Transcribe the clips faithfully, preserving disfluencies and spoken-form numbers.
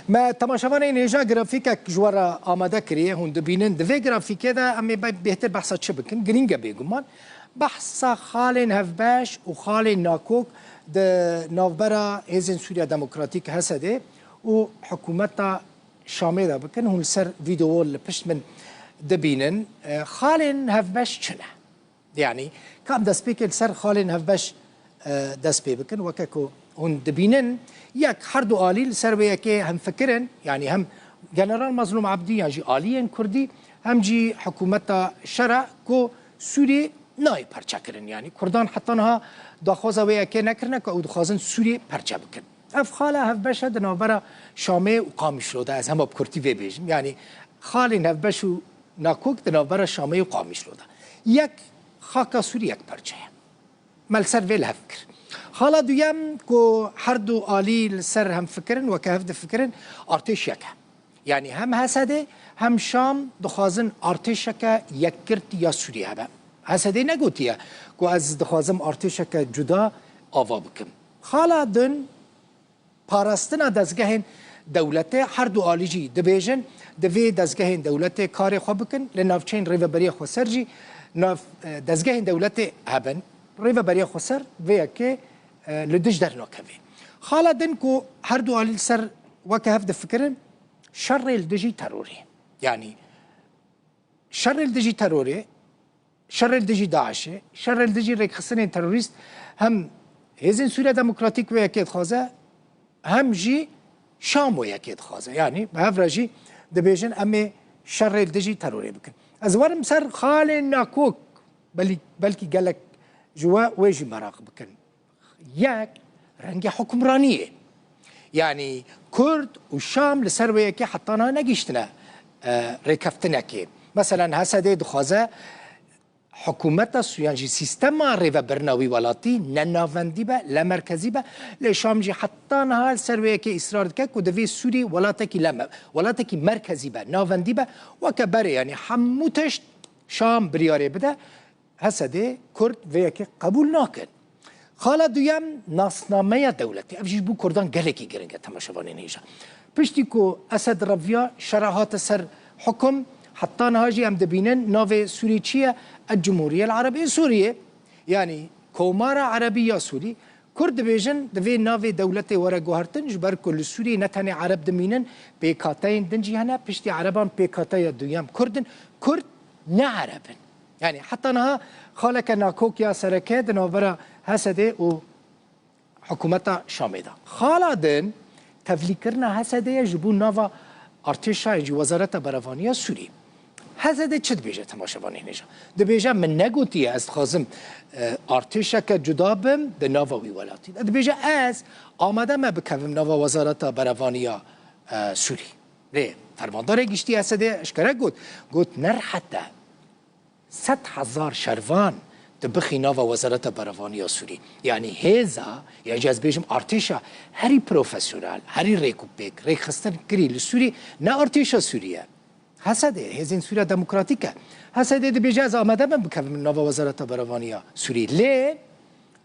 Me temaşevanên hêja grafîkek ji we re amade kiriye. Hûn dibînin. Di vê grafîkê de em ê be-, bêhtir behsa çi bikin? Girîng e bêguman. Behsa xalên hevbeş û xalên nakok di navbera Hêzên Sûriya Demokratîk, H S D, û hikûmeta Şamê de bikin. Hûn li ser vîdeo li pişt min dibînin. E, xalên hevbeş çi ne? Yanî, ka em destpêkê li ser xalên hevbeş, e, dest pê bikin. Weke ku hûn dibînin, yek, her du alî li ser wê yekê hemfikir in, yanî hem General Mazlûm Ebdî yan jî aliyên Kurdî, hem jî hikûmeta şer e ku Sûriyê nayê perçekirin. Yanî Kurdan heta niha daxwaza wê yekê nekirine ku ew dixwazin Sûriyê perçe bikin. Ev xala hevbeş e di navbera Şamê û Qamişlo de, ez hema bi kurtî vê bêjim. Yanî xalên hevbeş û nakok di navbera Şamê û Qamişlo de. Yek, xaka Sûrî yek parçe ye. Me li ser vê li hev kir. Xala duyem ku her du alî li ser hemfikir in, weke hev difikirin, artêş yek e. Yanî hem H S D hem Şam dixwazin artêşeke yekgirtî ya Sûriyê hebe. H S D negotiye ku ez dixwazim artêşeke cuda ava bikim. Xala din, parastina dezgehên dewletê, her du alî jî dibêjin, divê dezgehên dewletê karê xwe bikin, li navçeyên Rêveberiya Xweser jî nav, e, dezgehên dewletê hebin. Rêveberiya Xweser vê yekê, e, li dij dernakeve. Xala din ku her du alî li ser weke hev difikirin, şerê li dijî terorê. Yanî şerê li dijî terorê, şerê li dijî DAIŞê, şerê li dijî rêkxistinên terorîst hem Hêzên Sûriya Demokratîk wê yekê dixwaze, hem jî Şam wê yekê dixwaze. Yanî bi hev re jî dibêjin, em ê şerê li dijî terorê bikin. Ez werim ser xalên nakok, belî-, belkî gelek ji we wê jî meraq bikin. Yek, rengê hukimraniyê. Yanî Kurd û Şam li ser wê yekê heta niha negihiştine, e, rêkeftinekê. Meselen, H S D dixwaze hikûmeta Sû-, yan jî sîstema rêvebirina wî welatî ne navendî be, le merkezî be. Lê Şam jî heta niha li ser wê yekê îsrar dike ku divê Sûrî welatekî le me-, welatekî merkezî be, navendî be. Weke berê, yanî hemû tişt Şam biryarê bide. H S D Kurd vê yekê qebûl nakin. Xala duyem, nasnameya dewletê. Ev jî ji bo Kurdan gelekî giring e, temaşevanên hêja. Piştî ku Esed reviya, şera hate ser hukum, heta niha jî em dibînin navê Sûriyê çi ye? El Cumhuriye El Erebiye Sûriye. Yanî Komara Erebî ya Sûrî. Kurd dibêjin, divê navê dewletê were guhertin, ji ber ku li Sûriyê ne tenê Ereb dimînin, pêkhateyên din jî hene, piştî Ereban pêkhateya duyem Kurd in. Kurd ne Ereb in. Yanî heta niha xaleke nakok ya sereke di navbera H S D û hikûmeta Şamê de. Xala din tevlîkirina H S D ye ji bo nava artêşa, jî Wezareta Berevaniya Sûrî. H S D çi dibêje, temaşevanên hêja? Dibêje, min negotiye ez dixwazim, e, artêşeke cuda bim di nava wî welatî de. Dibêje, ez amade me bikevim nava Wezareta Berevaniya, e, Sûrî. Lê fermandarê giştî H S D eşkere got, got, ne rehet e. Sed hezar şervan tu bixî nava Wezareta Berevaniya Sûrî. Yanî hêza, yan jî ez bêjim artêşa herî profesyonel, herî rêkûpêk, rêkxistin kirî li Sûrî ne artêşa Sûrî ye. H S D, Hêzên Sûriya Demokratîk e. H S D dibêje, ez amade me bikevim nava Wezareta Berevaniya Sûrî. Lê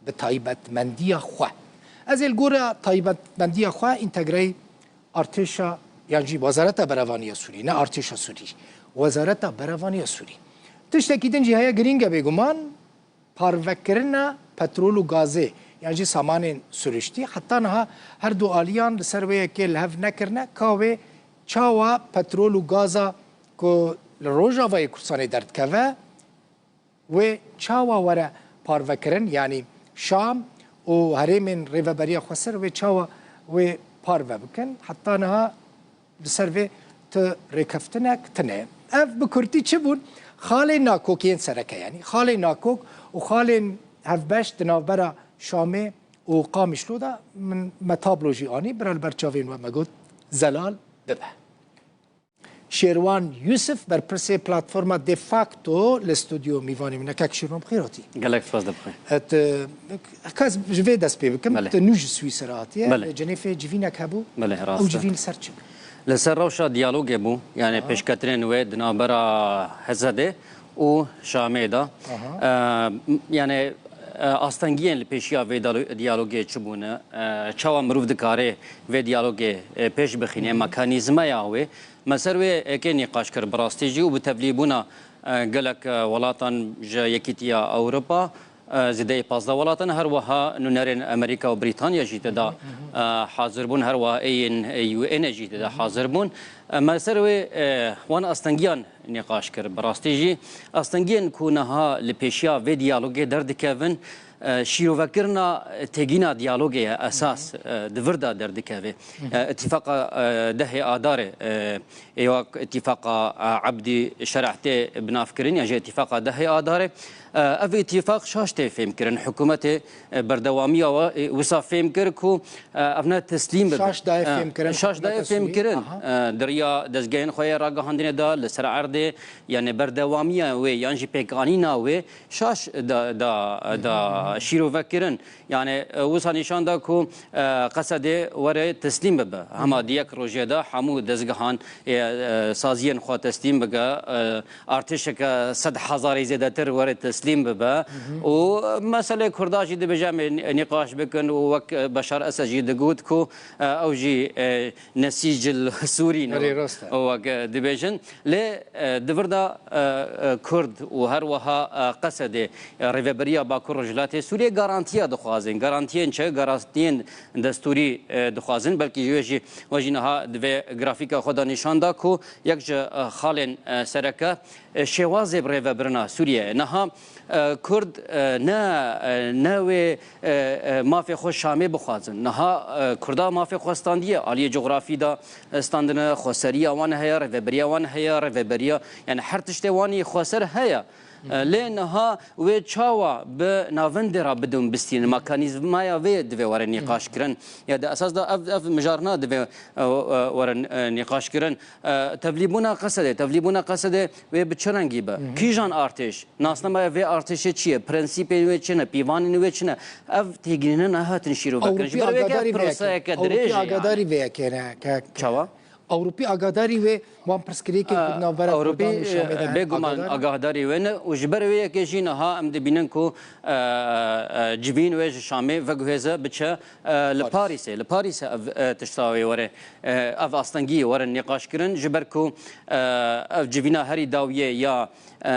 bi taybetmendiya xwe. Ez ê li gora taybetmendiya xwe întegreyî artêşa, yan jî Wezareta Berevaniya Sûrî, ne artêşa Sûrî, Wezareta Berevaniya Sûrî. Tiştekî din jî heye, girîng e bêguman, parvekirina petrol û gazê, yan jî samanên siruştî. Heta niha her du aliyan li ser wê yekê li hev nekirine, ka wê çawa petrol û gaza ku li Rojavayê Kurdistanê derdikeve, wê çawa were parvekirin, yanî Şam û herêmên Rêveberiya Xweser wê çawa wê parve bikin? Heta niha li ser vê tu rêkeftinek tune. Ev bi kurtî çi bûn? Xalên nakok yên sereke, yanî xalên nakok û xalên hevbeş di navbera Şamê û Qamişlo de min me tablo jî anî, bira li ber çavên we me got, zelal bibe. Şêrwan Yusuf, berpirsê platforma De Facto, li stûdyo mîvanê min e. Kek Şêrwan, bi xêr hatî. Gelek spas, de bi xêr. Et, e, kes ji vê dest pê bikim. Belê. Tu nû ji Swîsera hatiye. Belê. Li Cenêfê civînek hebû. Belê, rast e. Ew civîn li ser çi bû? Li ser rewşa diyalogê bû. Yanî pêşketinên wê di navbera H S D û Şamê de. Aha. E, m-, yanî, E, astengiyên li pêşiya vê dialo-, diyalogê çi bûne? E, çawa mirov dikare vê diyalogê, e, pêş bixîne? Mekanîzmeya wê, me ser wê êkê nîqaş kir bi rastî jî û bi tevlîbûna, e, gelek, e, welatan ji Yekîtiya Ewropa, e, zêdeyî pazdeh welatan, her wiha nûnerên Amerîka û Brîtanya jî tê de, e, hazir bûn, her wiha ê yên U N jî tê de hazir bûn. E, me ser wê, e, wan astengiyan nîqaş kir. Bi rastî jî astengiyên ku niha li pêşiya vê diyalogê derdikevin, e, şîrovekirina têgîna diyalogê ye esas, e, di vir de derdikeve. E, îtîfaqa, e, dehê Adarê, e, ê wek îtîfaqa, e, Ebdî Şereh tê binavkirin, yan jî îtîfaqa dehê Adarê. E, ev îtîfaq şaş tê fêmkirin. Hikûmetê, e, berdewamiya we, e, wisa fêm kir ku, e, ev ne teslîm bibe. Şaş daye E, fêmkirin, şaş daye hikûmeta Sûrî. Fêmkirin. Aha. E, di riya dezgehên xwe yê ragihandinê de li ser erdê, yani berdewamiya wê yan jî pêkanîna wê şaş da, da, da şîrovekirin. Yani, e, wisa nîşan da ku, e, Qesedê were teslîm bibe. Hema di yek rojê de hemû dezgehan ê, e, saziyên xwe teslîm bike, e, artêşeke sed hezarî zêdetir were teslîm bibe. Û meselê Kurda jî dibêje em ê nîqaş bikin û wek, e, Beşar Esed jî digot ku, e, ew jî, e, nesîcil Sûrî ne. Erê, rast e. Wek, e, dibêjin. Lê, e, di vir de, e, e, Kurd û her wiha, e, Qesedê, e, Rêveberiya Bakur Rojhilatê Sûriyê garantiya dixwazin. Garantiyên çi? Garantiyên destûrî, e, dixwazin. Belkî wê jî, we jî niha di vê grafîka xwe de nîşan da ku yek ji, e, xalên, e, sereke, e, şêwazê bi rêvebirina Sûriyeyê. Niha, e, Kurd, e, ne, e, ne wê, e, e, mafê xwe Şamê bixwazin. Niha, e, Kurda mafê xwe standiye. Aliyê cografî de, e, standine, xweseriya wan heye, rêveberiya wan heye, rêveberiya, yani her tiştê wan yê xweser heye. E, lê niha wê çawa bi navendê re bidin bistînin? Mekanîzmaya vê divê were nîqaş kirin. Ya di esas de ev, ev mijarna divê, e, e, were, e, nîqaş kirin. E, tevlîbûna Qesedê, tevlîbûna Qesedê wê bi çi rengî be? Kîjan artêş? Nasnameya vê artêşê çi ye? Prensîpên wê çi ne? Pîvanên wê çi ne? Ev têgînîne nehatin şîrovekirin. Ji ber wê yekê proseyeke dirêj e, yani. Ewropî agadarî vê yekê ne. Çawa? Ewropî agadarî wê wan pirsgirêkên ku di navbera Kurdan û Şamê de hene, bêguman agadarî wê ne û ji ber wê yekê jî niha em dibînin ku, e, e, civîn wê ji Şamê veguhêze biçe, e, li Parîsê. Li Parîsê ev, e, tişta wê were, e, ev astengî were nîqaş kirin, ji ber ku, e, ev civîna herî dawiyê ya, e,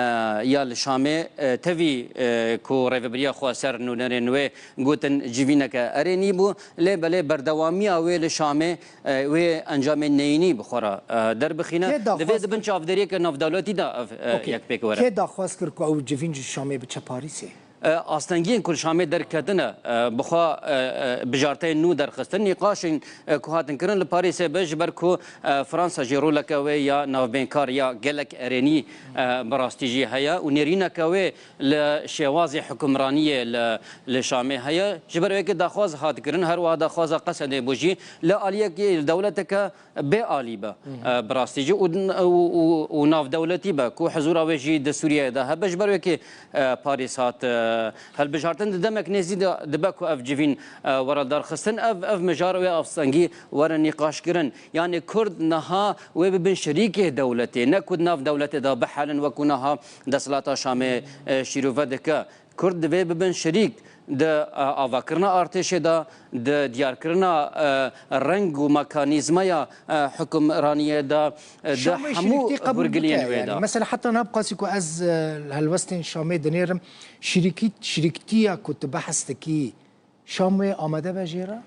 ya li Şamê, e, tevî, e, ku rêveberiya xwe ser nûnerên wê gotin civîneke erênî bû, lê belê berdewamiya wê li Şamê, e, wê encamên neyînî bi xwe re, e, derbixîne. Divê di bin çavdêriyeke navdewletî de ev, e, yek pêk were. Kê daxwaz kir ku ew civîn ji Şamê biçe Parîsê? E, astengiyên ku li Şamê derketine, e, bi xwe, e, e, bijarteyên nû derxistin, nîqaşên, e, ku hatin kirin li Parîsê be, ji ber ku, e, Fransa jî roleke wê ya navbênkar ya gelek erênî, e, bi rastî jî heye û nêrîneke wê li şêwazê hikimraniyê li, li Şamê heye. Ji ber wê yekê daxwaz hat kirin, her wiha daxwaza Qesedê bû jî, li aliyekê, li dewleteke bê alî be, e, bi rastî jî û, û, û, û navdewletî be ku hizûra wê jî di Sûriyeyê de hebe, ji ber wê yekê, e, Parîs hat, e, hilbijartin. Di demek nêzî de dibe ku ev civîn, e, were darxistin, ev, ev mijar wê astengî were nîqaşkirin. Yanî Kurd niha wê bibin şerîkê dewletê, ne ku di nav dewletê de bihelin wekû niha desthilata Şamê, e, şîrove dike. Kurd divê bibin şerîk di, e, avakirina artêşê de, di diyarkirina, e, reng û mekanîzmaya, e, hukimraniyê de, e, di hemû hûrgiliyên wê de. Mesela heta niha bi qasî ku ez, e, li helwestên Şamê dinêrim, şirîkî-, şirîktiya ku tu behs dikî, Şam wê amade be jê re?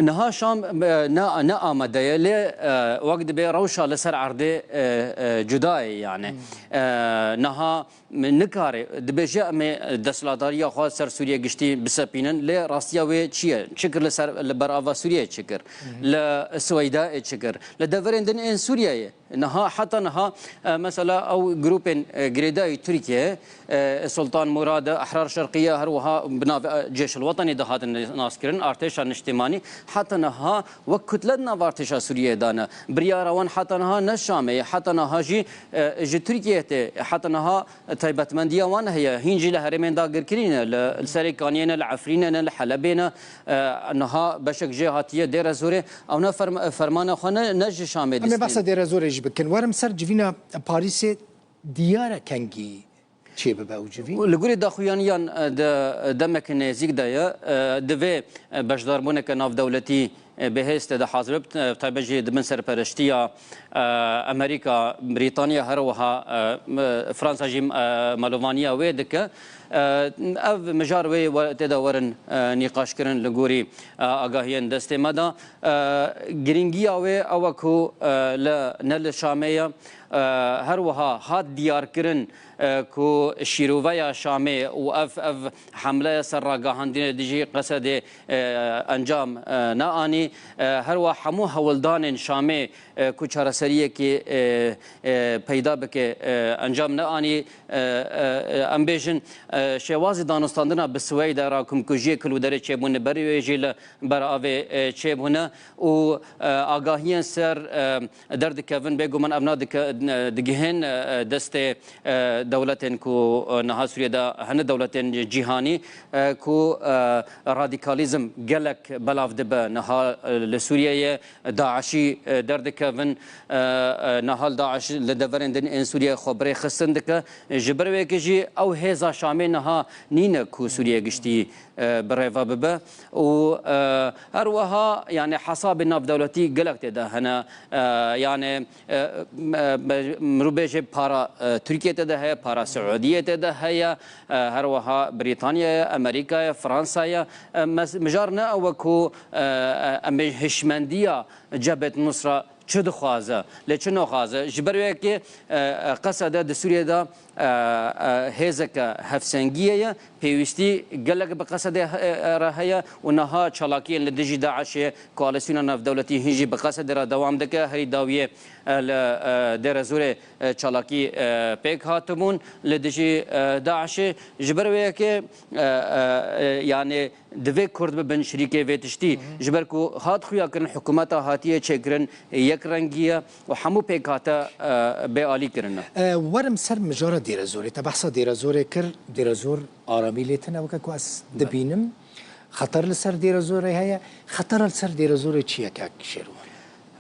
Niha Şam, e, ne, ne amade ye, lê, e, wek dibê rewşa li ser erdê, e, e, cuda ye yani. E, niha nikare, dibêje em ê desthilatdariya xwe ser Sûriye giştî bisepînin, lê rastiya wê çi ye? Çi kir li ser, li berava Sûriyeyê çi kir? Li Sweyda ê çi kir? Li deverên din ên Sûriyeyê. Niha, heta niha, e, mesela ew grûpên, e, girêdayî Tirkiye, e, Sultan Murad, Ehrar Şerqiye, her wiha bi nav, e, Cêşil Wetanî dihatin naskirin, artêşa niştimanî, heta niha wek kutle di nav artêşa Sûriyeyê de ne. Biryara wan heta niha ne Şamê ye, heta niha jî, e, ji Tirkiyeyê tê, heta niha taybetmendiya wan heye. Hîn jî li herêmên dagirkirî ne, li, li Serê Kaniyê ne, li Efrînê ne, li Helebê ne. E, niha beşek jê hatiye Dêre Zorê. Ew ne ferm-, fermana xwe ne, ne ji Şamê distîn. Em ê behsa Dêre Zorê jî bikin. Werim ser civîna Parîsê, diyar e kengî çêbibe û civî? Li gorî daxuyaniyan, e, di demek nêzîk de ye. E, divê, e, beşdarbûneke navdewletî, e, bi hêz tê de hazir bib, e, taybet jî di bin serpereştiya, e, Amerîka, Brîtanya, her wiha, e, m-, Fransa jî, e, melovaniya wê dike. E, ev mijar wê we-, tê de werin, e, nîqaşkirin li gorî, e, agahiyên destê me de. E, girîngiya wê ew e ku, e, li, ne li Şamê ye. E, her wiha hat diyarkirin, e, ku şîroveya Şamê û ev, ev hemleya ser ragihandinê dijî Qesedê, e, encam, e, neanî. E, her wiha hemû hewldanên Şamê, e, ku çareseriyekê, e, e, peyda bike, e, encam neanî. E, e, e, em bêjin, e, şêwazê danûstandina bi Swêdê re komkujiyê ku li wê derê çêbûne, berî wê jî li ber avê, e, çêbûne û, e, agahiyên ser, e, derdikevin, bêguman ev na dike-, e, digihên, e, e, destê, e, dewletên ku, e, niha Sûriyê de hene, dewletên cîhanî, e, ku, e, radîkalîzm gelek belav dibe niha, e, li Sûriyeyê. DAIŞî, e, derdikevin, e, e, niha li DAIŞ li deverên din ên Sûriyê xwe bi rê xistin dike. Ji ber wê yekê jî ew hêza Şamê niha nîne ku Sûriye giştî, e, bi rêve bibe û, e, her wiha, yani, hesabê navdewletî gelek tê de hene. E, yani, e, me-, me-, mirov bêje para, e, Tirkiye tê de heye, para Siûdiyê tê de heye, e, her wiha Brîtanya ye, Amerîka ye, Fransa ye. E, mes-, mijar ne ew e ku, e, e, em ê hişmendiya Cebhet Nusra çi dixwaze, lê çi naxwaze. Ji ber wê yekê, e, e, Qesede di Sûriyê de, e, e, hêzeke hevsengiyê ye, pêwîstî gelek bi Qesedê he-, e, re heye û niha çalakiyên li dijî DAIŞê, koalîsyona navdewletî hîn jî bi Qesedê re dewam dike. Herî dawiyê, e, li, e, Dêrezorê, e, çalakî, e, pêk hatibûn li dijî, e, DAIŞê. Ji ber wê yekê, e, e, e, yani, divê Kurd bibin şirîkê vê tiştî. Hı hı. Ji ber ku hat xuyakirin, hikûmeta hatiye çêkirin, yekrengî ye û hemû pêkhate, e, bêalî kirine. E, werim ser mijara Dêrezorê. Te behsa Dêrezorê kir, Dêrezor aramî lê tune weke ku ez dibînim. Xeter li ser Dêrezorê heye. Xetera li ser Dêrezorê çi ye kek Şêrwan?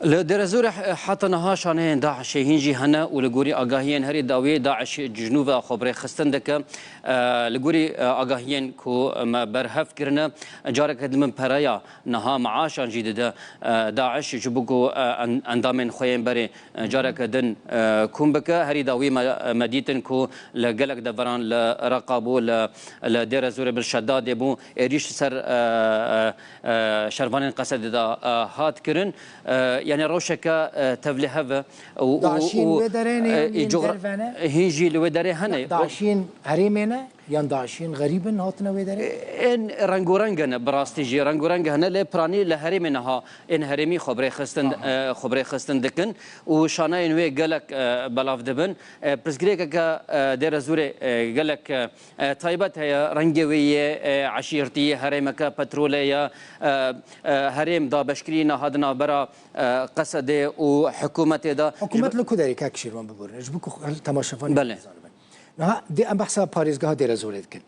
Li Dêrezorê he-, heta niha şaneyên DAIŞê hîn jî hene û li gorî agahiyên herî dawî DAIŞ ji nû ve xwe bi rê xistin dike. E, li gorî, e, agahiyên ku me berhev kirine, careke din pereya niha meaşan jî dide, e, DAIŞ ji bo ku, e, en-, endamên xwe yên berê, e, careke din, e, kom bike. Herî dawî me, me dîtin ku li gelek deveran li Reqa bû, li, li Dêrezorê bin Şedadê bû, êrîş ser, e, e, e, şervanên Qesedê de, e, hat kirin. E, yani rewşeke, e, tevlîhev e û, û, DAIŞîn û, wê derê ne, e, yan yên cogra-, derve ne? Hîn jî li wê derê hene. DAIŞîn herêmê ne? Yan DAIŞîn xerîb in, hatine wê derê? Ên rengoreng hene, bi rastî jî rengoreng hene, lê piranî li herêmê niha ên herêmî xwe bi rê xistin, e, xwe bi rê xistin dikin û şaneyên wê gelek, e, belav dibin. E, pirsgirêkeke, e, Dêrezorê, e, gelek, e, e, taybet heye, rengê wê yê, e, eşîrtî, herêmeke petrolê ye, e, e, herêm dabeşkirî niha di navbera, e, Qesedê û hikûmetê de. Hikûmet li ku derê kek Şêrwan biborîne? Ji bo ku temaşevanê Belê. Bizanibin. Niha dê em behsa parêzgeha Dêrezorê dikin.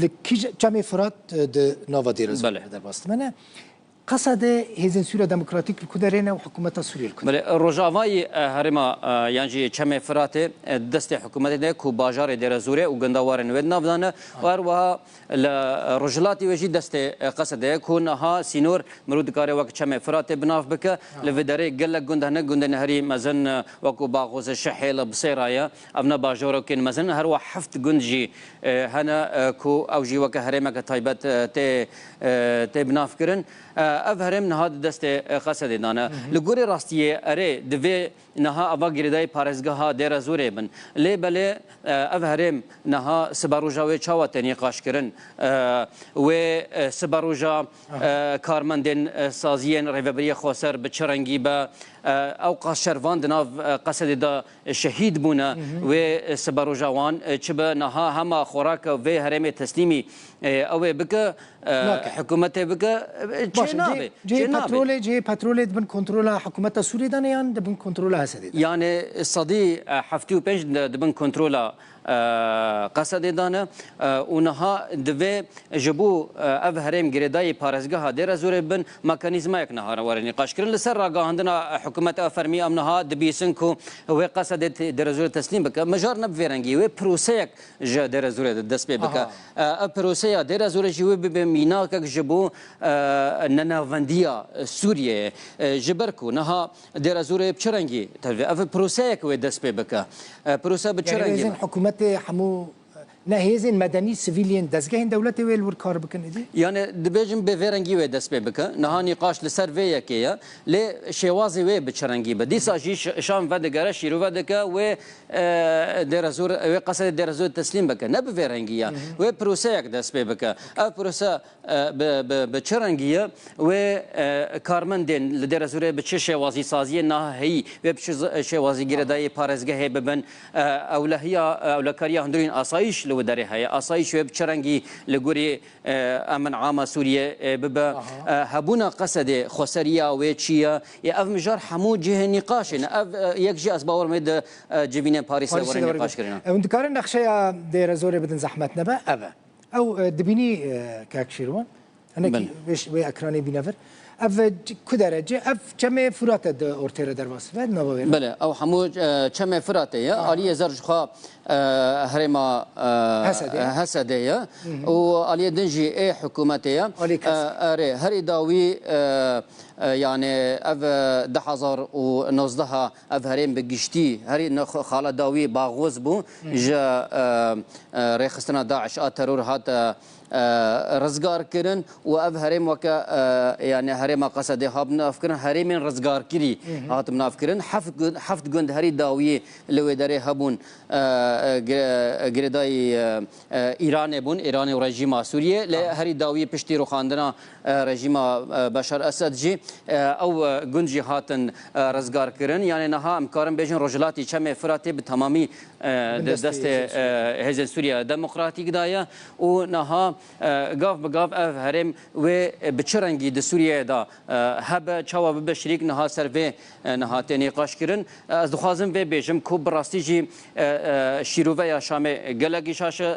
Li kîj-, Çemê Firat, e, di nava Dêrezorê Belê. Derbas dibine. Qesedê hêzên Sûriya Demokratîk li ku derê ne û hikûmeta Sûriyê li ku derê? Belê, rojavayî, e, herêma, e, yan jî Çemê Firatê, e, destê hikûmetê de ku bajarê Dêrezorê û gunda warên wê di nav de ne û her wiha li, e, rojhilatî wê jî destê, e, Qesedê ye ku niha sînor mirov dikare wek Çemê Firatê bi nav bike. Li vê derê gelek gund hene, gundên herî mezin, e, wek ku Baxozê, Şehê li Bisêra ye. Ev ne bajorokên mezin, her wiha heft gund jî, e, hene, e, ku ew jî weke herêmeke taybet, e, tê, e, tê bi nav kirin. E, ev herêm niha di destê, e, Qesedê de ne. Hı hı. Li gorî rastiyê erê divê niha eva girêdayî parêzgeha Dêrezorê bin. Lê belê, e, ev herêm niha siberoja wê çawa tê nîqaşkirin? E, wê, e, siberoja, e, karmendên, e, saziyên Rêveberiya Xweser bi çi rengî be? E, ew qas şervan di nav, e, Qesedê de şehîd bûne, Hı hı. wê, e, siberoja wan, e, çi be? Niha hema xorake vê herêmê teslîmî E, ew ê bike, e, Nake. hikûmetê bike, e, Baş e, çênabe, cihê, cihê çênabe. petrolê, cihê petrolê di bin kontrola hikûmeta Sûriyê de ne yan di bin kontrola Hesedê de? Yani sedî, e, heftê û pênc di, di bin kontrola, e, Qesedê de ne, e, û niha divê ji bo, e, ev herêm girêdayî parêzgeha Dêra Zorê bin mekanîzmayek niha were nîqaş kirin. Li ser ragihandina, e, hikûmeta fermî em niha dibîsin ku wê Qesedê te-, Dêra Zorê teslîm bike. Mijar ne bi vê rengî, wê proseyek ji Dêra Zorê de dest pê bike. Aha. E, ev proseya Dêra Zorê jî wê bibe mînakek ji bo, e, nenavendiya Sûriyeyê. E, ji ber ku niha Dêra Zorê bi çi rengî tevlî? Ev proseyek wê dest pê bike. E, prose bi çi Yani rengî hêzên be? hikûmetê hemû, ne hêzên medenî, sivîl yên dezgehên dewletê wê li wir kar bikin êdî? Yani dibêjin bê vê rengî wê dest pê bike. Niha nîqaş li ser vê yekê ye. Lê şêwazê wê bi çi rengî be? Dîsa jî Ş-, Şam vedigere, şîrove dike wê, e, Dêra Zor, wê Qesedê Dêra Zor teslîm bike. Ne bi vê rengî ye. Hı hı. Wê proseyek dest pê bike. Ev prose, e, bi, bi, bi çi rengî ye? Wê, e, karmendên li Dêra Zorê bi çi şêwazî saziyên niha heyî, wê bi çi z-, şêwazî girêdayî parêzgehê bibin? E, ewlehiya, e, ewlekariya hundirîn asayîş li wê derê heye. Asayîş wê bi çi rengî li gorî e, emin ama Sûriyê, e, bibe. Aha. E, hebûna Qesedê, xweseriya wê çi ye? Ê, ev mijar hemû cihê nîqaşê ne. Ev, e, yek jî ez bawer me di, e, civînên Parîsê Parîsê were de were nîqaş bit. kirine. Ew dikarin nexşeya Dêrezorê bidin zehmet nebe? Ev e. Ew, e, dibînî, e, kek Şîrwan? Hinekî Belê. wê ş-, wê ekranê bîne vir. Ev, e, c-, ku derece? Ev çemê Furate di ortê re derbas dibe, nava wê re? Belê, ew hemû, e, çemê Firatê ye. Aha. Aliyê zer ji xwe, e, herêma, e, Hesedê. e, Hesedê ye. Hı hı. Û aliyê din jî ê hikûmetê ye. Aliyê E, Kesrê. erê, herî dawî, e, e, yani ev, e, du hezar û nozdeh ev herêm bi giştî, herî ne xwe-, xala dawî Baxoz bû. Hı hı. Ji, e, e, rêxistina DAIŞ a teror hat, e, e, rizgar kirin û ev herêm weke, e, yani herêma Qesedê hat navkirin, herêmên rizgarkirî Hı hı. hat navkirin. Heft gund, heft gund herî dawiyê li wê derê hebûn, e, e, gire-, girêdayî, e, e, Îranê bûn, Îranê û rejîma Sûriyê. Lê Aha. herî dawiyê piştî rûxandina, e, rejîma, e, Beşar Esed jî, e, ew, e, gund jî hatin, e, rizgar kirin. Yani niha em karin bêjin rojhilatî Çemê Firatê bi temamî, e, Bin di destê destê, hêzên Sûriyê. e, hêzên Sûriya Demokratîk de ye û niha, e, gav bi gav ev herêm wê, e, bi çi rengî di Sûriyeyê de, e, hebe, çawa bibe şirîk niha ser vê, e, niha tê nîqaş kirin. E, ez dixwazim vê bêjim ku bi rastî jî, e, e, şîroveya Şamê gelekî şaş e, e,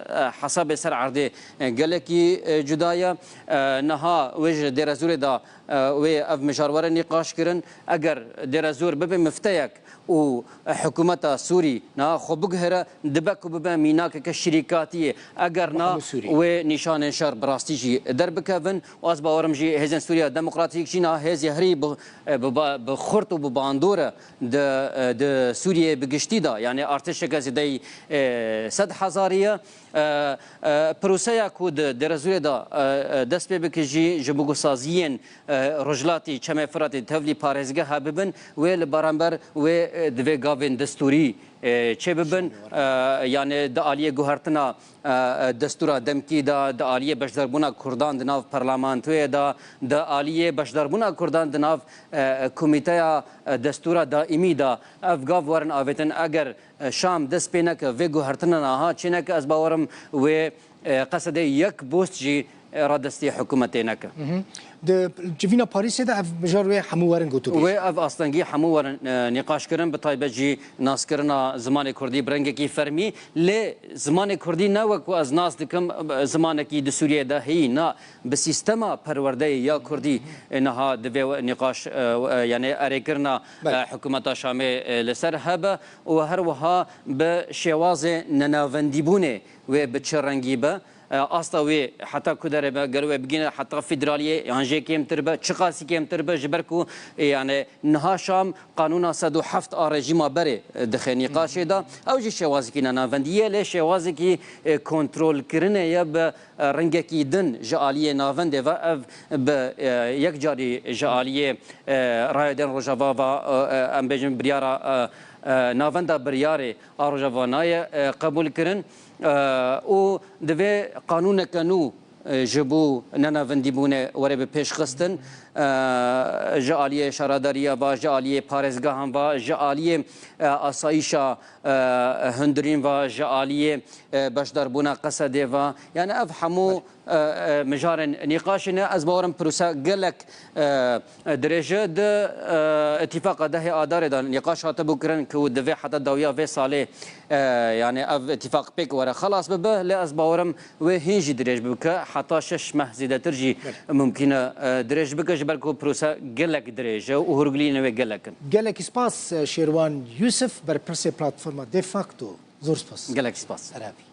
hesabê ser erdê, e, gelekî, e, cuda ye. E, niha wê ji Dêrezûrê de, e, wê ev mijar were nîqaş kirin. Eger Dêrezûr bibe mifteyek, û hikûmeta Sûrî niha xwe biguhere, dibe ku bibe mînakeke şirîkatiyê. Eger na, Hemû Sûrî. wê nîşanên şer bi rastî jî derbikevin. Û ez bawerim jî Hêzên Sûriya Demokratîk jî niha hêzê herî bi, bi ba-, bi xurt û bi bandor e di, di Sûriyeyê bi giştî de. Yani artêşeke zêdeyî, e, sed hezarî ye. E, e, proseya ku di Dêrezûrê de, e, e, dest pê bike jî ji bo ku saziyên, e, rojhilatî Çemê Firatê tevlî parêzgeha bibin, wê li beramber wê, e, divê gavên destûrî, e, çêbibin. E, yani di aliyê guhertina, e, e, destûra demkî de, di aliyê beşdarbûna Kurdan di nav parlamentoyê de, di aliyê beşdarbûna Kurdan di nav, e, e, komîteya, e, destûra daîmî de ev gav werin avêtin. Eger e, Şam dest pê neke, vê guhertina niha çê neke, ez bawerim wê, e, Qesedê yek post jî, e, radestî hikûmetê neke. Mhm. Di civîna Parîsê de ev mijar wê hemû werin gotûbêj. Wê ev astengî hemû werin, e, nîqaş kirin, bi taybet jî naskirina zimanê kurdî bi rengekî fermî. Lê zimanê kurdî ne wek ku ez nas dikim, e, zimanekî di Sûriyeyê de heyî, na, bi sîstema perwerdeyê ya kurdî, e, niha divê we-, nîqaş, e, e, yani erêkirina, Belê. e, hikûmeta Şamê, e, li ser hebe û her wiha bi şêwazê nenavendîbûnê wê bi çi rengî be, e, asta wê heta ku derê be, gelo wê bigihîne heta federaliyê yan jê kêmtir be, çiqasî kêmtir be, ji ber ku, e, yani niha Şam qanûna sed û heft a rejîma berê, e, dixe nîqaşê de. Ew jî şêwazekî nenavendî ye, lê şêwazekî, e, kontrolkirinê ye bi, e, rengekî din ji aliyê navendê ve. Ev bi, e, yek carî ji aliyê, e, Rayedên Rojava ve, e, e, em bêjin biryara, e, e, navenda biryarê a Rojava naye, e, qebûl kirin, e, û divê qanûneke nû, e, ji bo nenavendîbûnê were bi pêş xistin. e, ji aliyê şaredariya va, ji aliyê parêzgehan va, ji aliyê, e, asayîşa, e, hundirîn va, ji aliyê, e, beşdarbûna Qesedê va. Yani ev hemû, e, e, mijarên nîqaşê ne. Ez bawerim prose gelek, e, dirêj e. Di, e, îtîfaqa dehê Adarê de nîqaş hatibû kirin ku divê heta dawiya vê salê, e, yani ev îtîfaq pêk were xelas bibe. Lê ez bawerim wê hîn jî dirêj bike, heta şeş meh zêdetir jî mumkîn e, e, dirêj bike, ji ber ku prose gelek dirêj e û hûrgiliyên wê gelek in. Gelek spas, e, Şêrwan Yusuf, berpirsê platforma De Facto. Zor spas. Gelek spas. Erevî.